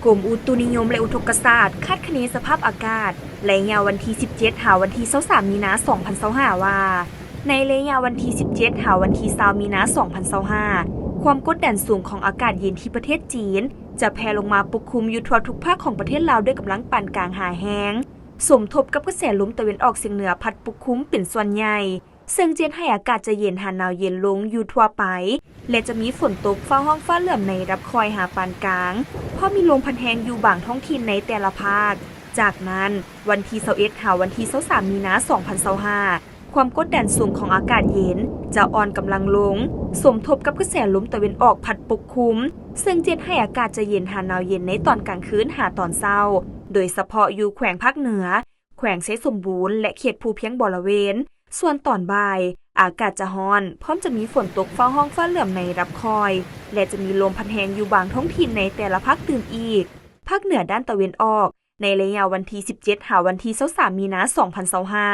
ກົມອຸຕຸນິຍົມ ແລະ ອຸທົກກະສາດ ຄາດຄະເນສະພາບອາກາດ ໄລຍະວັນທີສິບເຈັດ ຫາວັນທີຊາວສາມ ມີນາ ສອງພັນຊາວຫ້າ ວ່າ ໃນໄລຍະວັນທີສິບເຈັດ ຫາວັນທີຊາວ ມີນາ ສອງພັນຊາວຫ້າ ຄວາມກົດດັນສູງຂອງອາກາດເຢັນທີ່ປະເທດຈີນ ຈະແຜ່ລົງມາປົກຄຸມຢູ່ທົ່ວທຸກພາກຂອງປະເທດລາວ ດ້ວຍກຳລັງປານກາງຫາແຮງ ສົມທົບກັບກະແສລົມຕາເວັນອອກສຽງເໜືອພັດປົກຄຸມເປັນສ່ວນໃຫຍ່ ເຊິ່ງຈະເຮັດໃຫ້ອາກາດຈະເຢັນຫາໜາວເຢັນລົງຢູ່ທົ່ວໄປ ແລະ ຈະມີຝົນຕົກຟ້າຮ້ອງຟ້າເຫຼື້ອມໃນລະດັບຄ່ອຍຫາປານກາງ, ພ້ອມມີລົມພັດແຮງຢູ່ບາງທ້ອງຖິ່ນໃນແຕ່ລະພາກ. ຈາກນັ້ນ, ວັນທີຊາວເອັດ ຫາວັນທີຊາວສາມ ມີນາ ສອງພັນຊາວຫ້າ ຄວາມກົດດັນສູງຂອງອາກາດເຢັນຈະອ່ອນກຳລັງລົງ, ສົມທົບກັບກະແສລົມຕາເວັນອອກພັດປົກຄຸມ, ເຊິ່ງຈະເຮັດໃຫ້ອາກາດຈະເຢັນຫາໜາວເຢັນໃນຕອນກາງຄືນຫາຕອນເຊົ້າ, ໂດຍສະເພາະຢູ່ແຂວງພາກເໜືອ, ແຂວງໄຊສົມບູນ ແລະ ເຂດພູພຽງບໍລະເວນ. ສ່ວນຕອນບ່າຍ, ອາກາດຈະຮ້ອນ, ພ້ອມຈະມີຝົນຕົກຟ້າຮ້ອງຟ້າເຫຼື້ອມໃນລະດັບຄ່ອຍ ແລະ ຈະມີລົມພັດແຮງຢູ່ບາງທ້ອງຖິ່ນໃນແຕ່ລະພາກຕື່ມອີກ. ພາກເໜືອດ້ານຕາເວັນອອກ, ໃນໄລຍະວັນທີສິບເຈັດ ຫາວັນທີຊາວສາມ ມີນາ ສອງພັນຊາວຫ້າ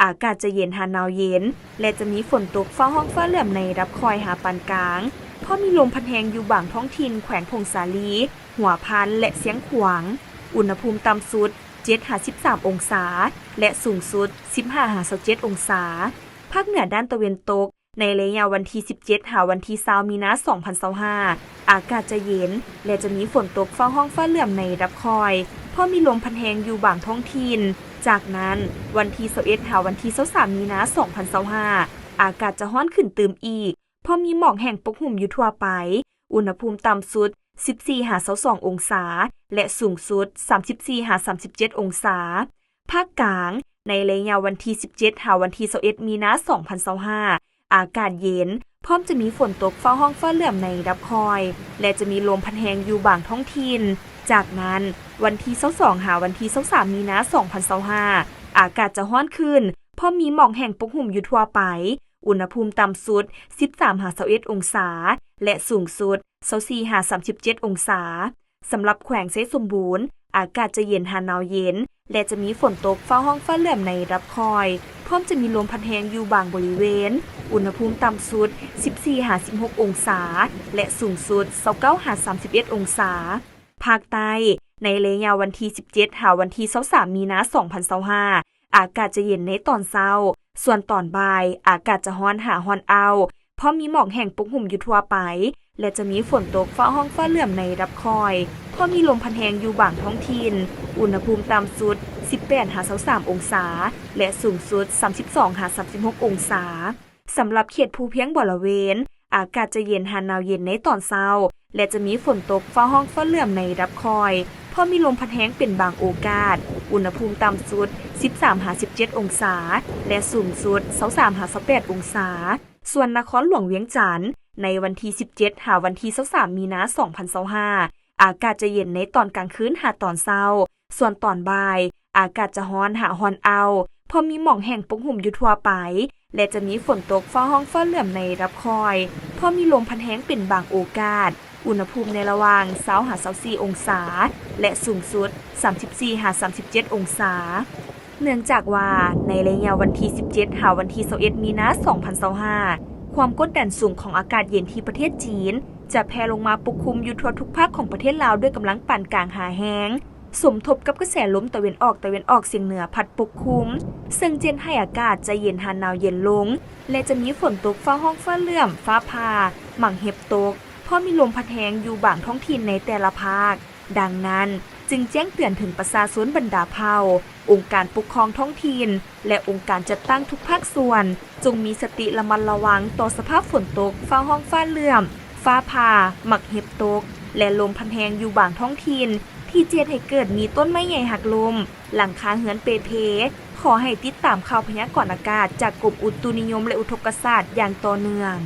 ອາກາດຈະເຢັນຫາໜາວເຢັນ ແລະ ຈະມີຝົນຕົກຟ້າຮ້ອງຟ້າເຫຼື້ອມໃນລະດັບຄ່ອຍຫາປານກາງ, ພ້ອມມີລົມພັດແຮງຢູ່ບາງທ້ອງຖິ່ນແຂວງຜົ້ງສາລີ, ຫົວພັນ ແລະ ຊຽງຂວາງ. ອຸນຫະພູມຕ່ຳສຸດ ເຈັດຫາສິບສາມອົງສາ ແລະ ສູງສຸດ ສິບຫ້າຫາຊາວເຈັດອົງສາ. ພາກເໜືອດ້ານຕາເວັນຕົກ, ໃນໄລຍະວັນທີສິບເຈັດ ຫາວັນທີຊາວ ມີນາ ສອງພັນຊາວຫ້າ ອາກາດຈະເຢັນ ແລະ ຈະມີຝົນຕົກຟ້າຮ້ອງຟ້າເຫຼື້ອມໃນລະດັບຄ່ອຍ, ພ້ອມມີລົມພັດແຮງຢູ່ບາງທ້ອງຖິ່ນ. ຈາກນັ້ນ, ວັນທີຊາວເອັດ ຫາວັນທີຊາວສາມ ມີນາ ສອງພັນຊາວຫ້າ ອາກາດຈະຮ້ອນຂຶ້ນຕື່ມອີກ, ພໍມີໝອກແຫ້ງປົກຫຸ້ມຢູ່ທົ່ວໄປ, ອຸນຫະພູມຕ່ຳສຸດ ສິບສີ່ຫາຊາວສອງອົງສາ ແລະ ສູງສຸດ ສາມສິບສີ່ຫາສາມສິບເຈັດອົງສາ. ພາກກາງ, ໃນໄລຍະວັນທີສິບເຈັດ ຫາວັນທີຊາວເອັດ ມີນາ ສອງພັນຊາວຫ້າ ອາກາດເຢັນ, ພ້ອມຈະມີຝົນຕົກຟ້າຮ້ອງຟ້າເຫຼື້ອມໃນລະດັບຄ່ອຍ ແລະ ຈະມີລົມພັດແຮງຢູ່ບາງທ້ອງຖິ່ນ. ຈາກນັ້ນ, ວັນທີຊາວສອງ ຫາວັນທີຊາວສາມ ມີນາ ສອງພັນຊາວຫ້າ ອາກາດຈະຮ້ອນຂຶ້ນ, ພ້ອມມີໝອກແຫ້ງປົກຫຸ້ມຢູ່ທົ່ວໄປ, ອຸນຫະພູມຕ່ຳສຸດ ສິບສາມຫາຊາວເອັດອົງສາ ແລະ ສູງສຸດ ຊາວສີ່ຫາສາມສິບເຈັດອົງສາ. ສຳລັບແຂວງໄຊສົມບູນ, ອາກາດຈະເຢັນຫາໜາວເຢັນ ແລະ ຈະມີຝົນຕົກຟ້າຮ້ອງຟ້າເຫຼື້ອມໃນລະດັບຄ່ອຍ, ພ້ອມຈະມີລົມພັດແຮງຢູ່ບາງບໍລິເວນ, ອຸນຫະພູມຕ່ຳສຸດ ສິບສີ່ຫາສິບຫົກອົງສາ ແລະ ສູງສຸດ ຊາວເກົ້າຫາສາມສິບເອັດອົງສາ. ພາກໃຕ້, ໃນໄລຍະວັນທີສິບເຈັດ ຫາວັນທີຊາວສາມ ມີນາ ສອງພັນຊາວຫ້າ ອາກາດຈະເຢັນໃນຕອນເຊົ້າ, ສ່ວນຕອນບ່າຍ ອາກາດຈະຮ້ອນຫາຮ້ອນອ້າວ, ພ້ອມມີໝອກແຫ້ງປົກຫຸ້ມຢູ່ທົ່ວໄປ ແລະ ຈະມີຝົນຕົກຟ້າຮ້ອງຟ້າເຫຼື້ອມໃນລະດັບຄ່ອຍ, ພ້ອມມີລົມພັດແຮງຢູ່ບາງທ້ອງຖິ່ນ, ອຸນຫະພູມຕ່ຳສຸດ ສິບແປດຫາຊາວສາມອົງສາ ແລະ ສູງສຸດ ສາມສິບສອງຫາສາມສິບຫົກອົງສາ. ສຳລັບເຂດພູພຽງບໍລະເວນ, ອາກາດຈະເຢັນຫາໜາວເຢັນໃນຕອນເຊົ້າ ແລະ ຈະມີຝົນຕົກຟ້າຮ້ອງຟ້າເຫຼື້ອມໃນລະດັບຄ່ອຍ, ພ້ອມມີລົມພັດແຮງເປັນບາງໂອກາດ, ອຸນຫະພູມຕ່ຳສຸດ ສິບສາມຫາສິບເຈັດອົງສາ ແລະ ສູງສຸດ ຊາວສາມຫາຊາວແປດອົງສາ. ສ່ວນນະຄອນຫຼວງວຽງຈັນ, ໃນວັນທີສິບເຈັດ ຫາວັນທີຊາວສາມ ມີນາ ສອງພັນຊາວຫ້າ ອາກາດຈະເຢັນໃນຕອນກາງຄືນຫາຕອນເຊົ້າ, ສ່ວນຕອນບ່າຍ ອາກາດຈະຮ້ອນຫາຮ້ອນອ້າວ, ພໍມີໝອກແຫ້ງປົກຫຸ້ມຢູ່ທົ່ວໄປ ແລະ ຈະມີຝົນຕົກຟ້າຮ້ອງຟ້າເຫຼື້ອມໃນລະດັບຄ່ອຍ, ພໍມີລົມພັດແຮງເປັນບາງໂອກາດ, ອຸນຫະພູມໃນລະຫວ່າງ ຊາວຫາຊາວສີ່ອົງສາ ແລະ ສູງສຸດ ສາມສິບສີ່ຫາສາມສິບເຈັດອົງສາ. ເນື່ອງຈາກວ່າ ໃນໄລຍະວັນທີສິບເຈັດ ຫາວັນທີຊາວເອັດ ມີນາ ສອງພັນຊາວຫ້າ ຄວາມກົດດັນສູງຂອງອາກາດເຢັນທີ່ປະເທດຈີນ ຈະແຜ່ລົງມາປົກຄຸມຢູ່ທົ່ວທຸກພາກຂອງປະເທດລາວ ດ້ວຍກຳລັງປານກາງຫາແຮງ, ສົມທົບກັບກະແສລົມຕາເວັນອອກຕາເວັນອອກສຽງເໜືອພັດປົກຄຸມ, ເຊິ່ງຈະເຮັດໃຫ້ອາກາດຈະເຢັນຫາໜາວເຢັນລົງ ແລະ ຈະມີຝົນຕົກຟ້າຮ້ອງຟ້າເຫຼື້ອມ, ຟ້າຜ່າ, ໝາກເຫັບຕົກ, ພໍມີລົມພັດແຮງຢູ່ບາງທ້ອງຖິ່ນໃນແຕ່ລະພາກ. ດັ່ງນັ້ນ, ຈຶ່ງແຈ້ງເຕືອນເຖິງປະຊາຊົນບັນດາເຜົ່າ, ອົງການປົກຄອງທ້ອງຖິ່ນ ແລະ ອົງການຈັດຕັ້ງທຸກພາກສ່ວນ, ຈົ່ງມີສະຕິລະມັດລະວັງຕໍ່ສະພາບຝົນຕົກ, ຟ້າຮ້ອງຟ້າເຫຼື້ອມ, ຟ້າຜ່າ, ໝາກເຫັບຕົກ ແລະ ລົມພັດແຮງຢູ່ບາງທ້ອງຖິ່ນ ທີ່ຈະເຮັດໃຫ້ເກີດມີຕົ້ນໄມ້ໃຫຍ່ຫັກລົ້ມ, ຫຼັງຄາເຮືອນເປ່ເພ. ຂໍໃຫ້ຕິດຕາມຂ່າວພະຍາກອນອາກາດຈາກກົມອຸຕຸນິຍົມ ແລະ ອຸທົກກະສາດຢ່າງຕໍ່ເນື່ອງ.